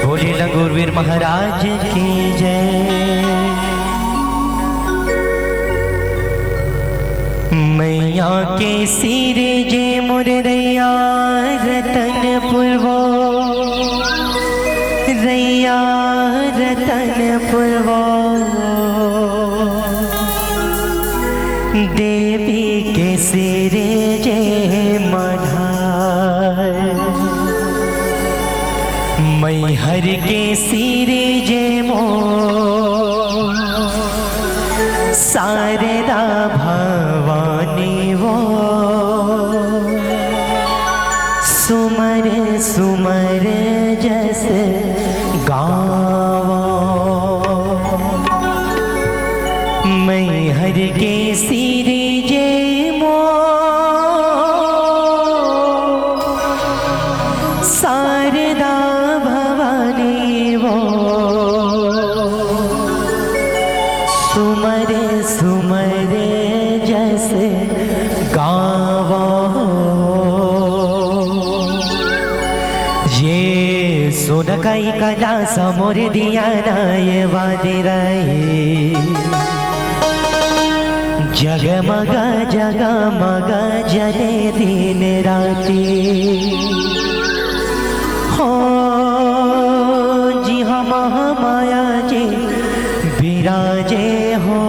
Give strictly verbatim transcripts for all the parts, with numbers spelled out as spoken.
बोले लंगूर वीर महाराज की जय। मैया के सिरजे मोर रैया रतनपुर वो, रैया रतनपुर वो। देवी के सिरजे मधार, मैहर के सिरजे मोर, शारदा भवानी वो। सुमर सुमर जस गावो। मैहर के सिरजे मोर, शारदा भवानी वो। सुमर सुमर जस गावो। ये सोनकई कला समोर दिया ना ये वादी रही। जगमग जगमग जले दिन राती। हो जी हम माया जी विराजे हो।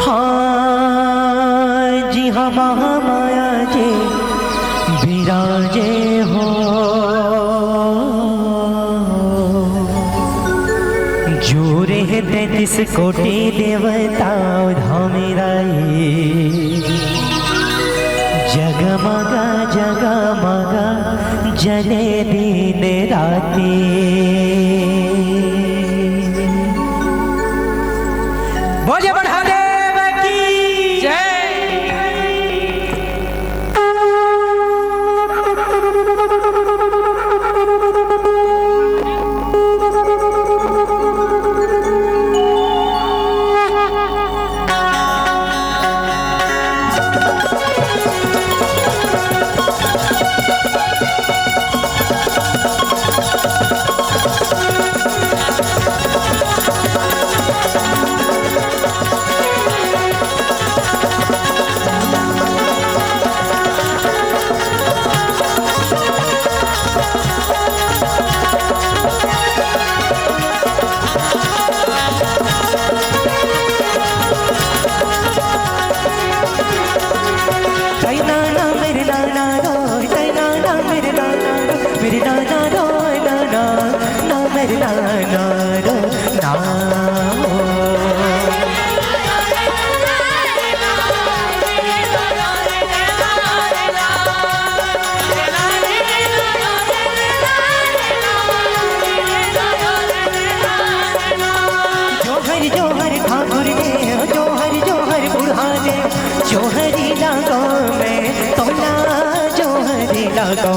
हाँ जी हम माया जी विराजे हो। जुरे हे तैंतीस कोटि देवता धाम राई। जगमग जगमग जले दिन राती। बोलिए महादेव की जय। जोहर जोहर ठाकुर ने, जोहर जोहर बुढ़ा ने, जोहरी लागो मैं तोला, जोहरी लागो